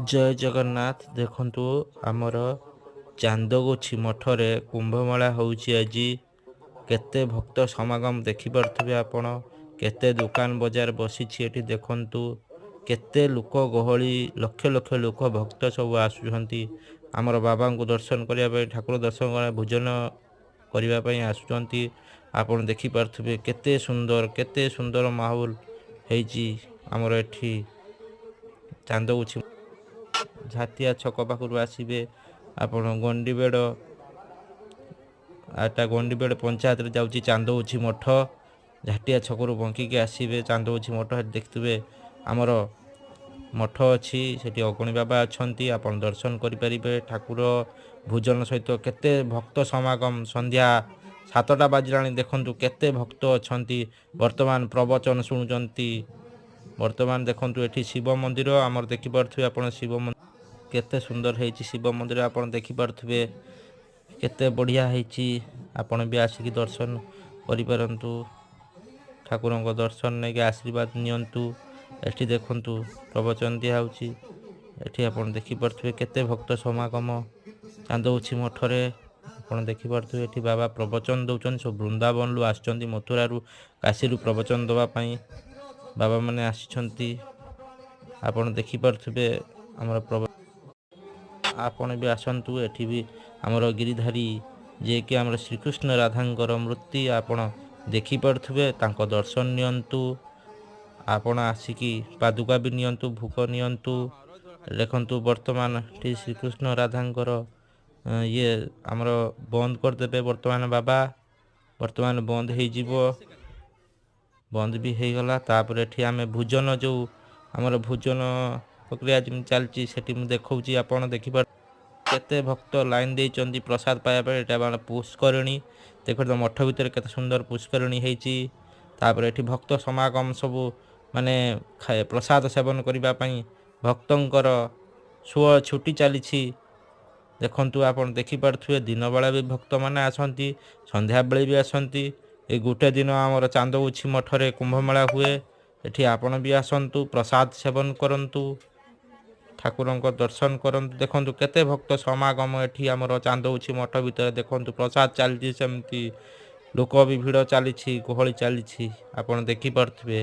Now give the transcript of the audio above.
ଜୟ ଜଗନ୍ନାଥ। ଦେଖନ୍ତୁ, ଆମର ଚାନ୍ଦଗୋଛି ମଠରେ କୁମ୍ଭମେଳା ହେଉଛି ଆଜି। କେତେ ଭକ୍ତ ସମାଗମ ଦେଖିପାରୁଥିବେ ଆପଣ। କେତେ ଦୋକାନ ବଜାର ବସିଛି ଏଠି ଦେଖନ୍ତୁ। କେତେ ଲୋକ ଗହଳି, ଲକ୍ଷ ଲକ୍ଷ ଲୋକ ଭକ୍ତ ସବୁ ଆସୁଛନ୍ତି ଆମର ବାବାଙ୍କୁ ଦର୍ଶନ କରିବା ପାଇଁ, ଠାକୁର ଦର୍ଶନ କରିବା, ଭୋଜନ କରିବା ପାଇଁ ଆସୁଛନ୍ତି। ଆପଣ ଦେଖିପାରୁଥିବେ କେତେ ସୁନ୍ଦର, କେତେ ସୁନ୍ଦର ମାହୋଲ ହେଇଛି ଆମର ଏଠି ଚାନ୍ଦଗୁଛି। ଝାଟିଆ ଛକ ପାଖରୁ ଆସିବେ ଆପଣ, ଗଣ୍ଡିବେଡ଼, ଏଟା ଗଣ୍ଡିବେଡ଼ ପଞ୍ଚାୟତରେ ଯାଉଛି ଚାନ୍ଦଗୁଛି ମଠ। ଝାଟିଆ ଛକରୁ ବଙ୍କିକି ଆସିବେ, ଚାନ୍ଦଗୁଛି ମଠ ଦେଖିଥିବେ, ଆମର ମଠ ଅଛି ସେଠି। ଅଗଣି ବାବା ଅଛନ୍ତି, ଆପଣ ଦର୍ଶନ କରିପାରିବେ ଠାକୁର ଭୋଜନ ସହିତ। କେତେ ଭକ୍ତ ସମାଗମ! ସନ୍ଧ୍ୟା 7ଟା ବାଜିଲାଣି, ଦେଖନ୍ତୁ କେତେ ଭକ୍ତ ଅଛନ୍ତି, ବର୍ତ୍ତମାନ ପ୍ରବଚନ ଶୁଣୁଛନ୍ତି। ବର୍ତ୍ତମାନ ଦେଖନ୍ତୁ, ଏଠି ଶିବ ମନ୍ଦିର ଆମର ଦେଖିପାରୁଥିବେ ଆପଣ। ଶିବ ମନ୍ଦିର କେତେ ସୁନ୍ଦର ହେଇଛି। ଶିବ ମନ୍ଦିର ଆପଣ ଦେଖିପାରୁଥିବେ, କେତେ ବଢ଼ିଆ ହେଇଛି। ଆପଣ ବି ଆସିକି ଦର୍ଶନ କରିପାରନ୍ତୁ, ଠାକୁରଙ୍କ ଦର୍ଶନ ନେଇକି ଆଶୀର୍ବାଦ ନିଅନ୍ତୁ। ଏଠି ଦେଖନ୍ତୁ, ପ୍ରବଚନ ଦିଆହେଉଛି ଏଠି। ଆପଣ ଦେଖିପାରୁଥିବେ କେତେ ଭକ୍ତ ସମାଗମ ଚାନ୍ଦଉଛି ମଠରେ। ଆପଣ ଦେଖିପାରୁଥିବେ, ଏଠି ବାବା ପ୍ରବଚନ ଦେଉଛନ୍ତି। ସବୁ ବୃନ୍ଦାବନରୁ ଆସିଛନ୍ତି, ମଥୁରାରୁ, କାଶୀରୁ ପ୍ରବଚନ ଦେବା ପାଇଁ ବାବାମାନେ ଆସିଛନ୍ତି। ଆପଣ ଦେଖିପାରୁଥିବେ ଆମର ଆପଣ ବି ଆସନ୍ତୁ। ଏଠି ବି ଆମର ଗିରିଧାରୀ, ଯିଏକି ଆମର ଶ୍ରୀକୃଷ୍ଣ ରାଧାଙ୍କର ମୂର୍ତ୍ତି ଆପଣ ଦେଖିପାରୁଥିବେ। ତାଙ୍କ ଦର୍ଶନ ନିଅନ୍ତୁ ଆପଣ ଆସିକି, ପାଦୁକା ବି ନିଅନ୍ତୁ, ଭୋଗ ନିଅନ୍ତୁ। ଦେଖନ୍ତୁ, ବର୍ତ୍ତମାନ ଏଠି ଶ୍ରୀକୃଷ୍ଣ ରାଧାଙ୍କର ଇଏ ଆମର ବନ୍ଦ କରିଦେବେ ବର୍ତ୍ତମାନ ବାବା। ବର୍ତ୍ତମାନ ବନ୍ଦ ହେଇଯିବ, ବନ୍ଦ ବି ହେଇଗଲା। ତାପରେ ଏଠି ଆମେ ଭୋଜନ, ଯେଉଁ ଆମର ଭୋଜନ ପ୍ରକ୍ରିୟା ଯେମିତି ଚାଲିଛି, ସେଠି ମୁଁ ଦେଖାଉଛି। ଆପଣ ଦେଖିପାରୁ କେତେ ଭକ୍ତ ଲାଇନ୍ ଦେଇଛନ୍ତି ପ୍ରସାଦ ପାଇବା ପାଇଁ। ଏଇଟା ଆମର ପୁଷ୍କରିଣୀ। ଦେଖନ୍ତୁ, ମଠ ଭିତରେ କେତେ ସୁନ୍ଦର ପୁଷ୍କରିଣୀ ହେଇଛି। ତାପରେ ଏଠି ଭକ୍ତ ସମାଗମ ସବୁ, ମାନେ ପ୍ରସାଦ ସେବନ କରିବା ପାଇଁ ଭକ୍ତଙ୍କର ସୁଅ ଛୁଟି ଚାଲିଛି। ଦେଖନ୍ତୁ, ଆପଣ ଦେଖିପାରୁଥିବେ, ଦିନବେଳା ବି ଭକ୍ତମାନେ ଆସନ୍ତି, ସନ୍ଧ୍ୟାବେଳେ ବି ଆସନ୍ତି। ଏ ଗୋଟେ ଦିନ ଆମର ଚାନ୍ଦଗୁଛି ମଠରେ କୁମ୍ଭମେଳା ହୁଏ। ଏଠି ଆପଣ ବି ଆସନ୍ତୁ, ପ୍ରସାଦ ସେବନ କରନ୍ତୁ, ଠାକୁରଙ୍କ ଦର୍ଶନ କରନ୍ତୁ। ଦେଖନ୍ତୁ, କେତେ ଭକ୍ତ ସମାଗମ ଏଠି ଆମର ଚାନ୍ଦଉଛି ମଠ ଭିତରେ। ଦେଖନ୍ତୁ, ପ୍ରସାଦ ଚାଲିଛି, ସେମିତି ଲୋକ ବି ଭିଡ଼ ଚାଲିଛି, ଗହଳି ଚାଲିଛି, ଆପଣ ଦେଖିପାରୁଥିବେ।